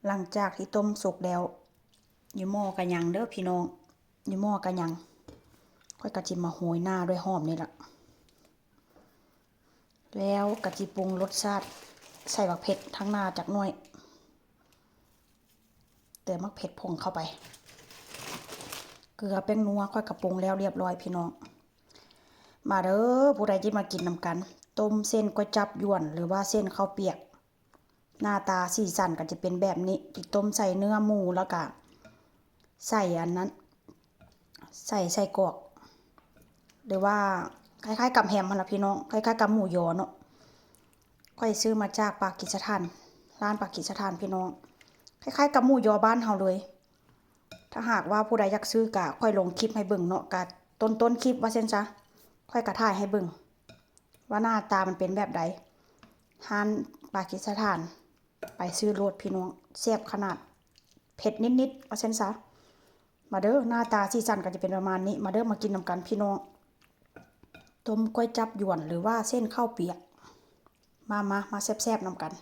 ຫຼັງຈາກທີ່ຕົ້ມສຸກແລ້ວ ຢູ່ໝໍ້ກະຍັງເດີພີ່ນ້ອງ ຢູ່ໝໍ້ກະຍັງ. ຂ້ອຍກະຊິມາໂຮຍໜ້າດ້ວຍຫອມນີ້ລະ ແລ້ວກະຊິປຸງລົດຊາດ ໃສ່ບັກເຜັດທາງໜ້າຈັກໜ້ອຍ ເຕີມບັກເຜັດຜົງເຂົ້າໄປ ເກືອ ແປ້ງນົວ ຂ້ອຍກະປຸງແລ້ວລຽບລ້ອຍພີ່ນ້ອງ. ມາເດີ ຜູ້ໃດຊິມາກິນນຳກັນ ຕົ້ມເສັ້ນກ້ວຍຈັບຢວນ ຫຼືວ່າເສັ້ນເຂົ້າປຽກ ໜ້າຕາສີສັນກະຈະເປັນແບບນີ້ ຊິຕົ້ມໃສ່ເນື້ອໝູ ແລ້ວກະໃສ່ອັນນັ້ນ ໃສ່ໄສ້ກອກ ຫຼືວ່າຄ້າຍໆກັບແຮມຫັ້ນລະພີ່ນ້ອງ ຄ້າຍໆກັບໝູຢໍເນາະ. ຂ້ອຍຊື້ມາຈາກປາກີສະຖານ ຮ້ານປາກີສະຖານພີ່ນ້ອງ ຄ້າຍໆກັບໝູຢໍບ້ານເຮົາເລີຍ. ຖ້າຫາກວ່າຜູ້ໃດຢາກຊື້ກະ ຂ້ອຍລົງຄລິບໃຫ້ເບິ່ງເນາະ ກະຕົ້ນໆຄລິບວ່າຊັ້ນຊະ ຂ້ອຍກະຖ່າຍໃຫ້ເບິ່ງວ່າໜ້າຕາມັນເປັນແບບໃດ. ຮ້ານປາກີສະຖານ ໄປຊື້ໂລດພີ່ນ້ອງ ແຊບຂະໜາດ ເຜັດນິດໆວ່າຊັ້ນຊະ. ມາເດີ ໜ້າຕາສີສັນກະຈະເປັນປະມານນີ້ ມາເດີ ມາກິນນຳກັນພີ່ນ້ອງ. ຕົ້ມກ້ວຍຈັບຢວນ ຫຼືວ່າເສັ້ນເຂົ້າປຽກ ມາ ມາ ມາແຊບໆນຳກັນ.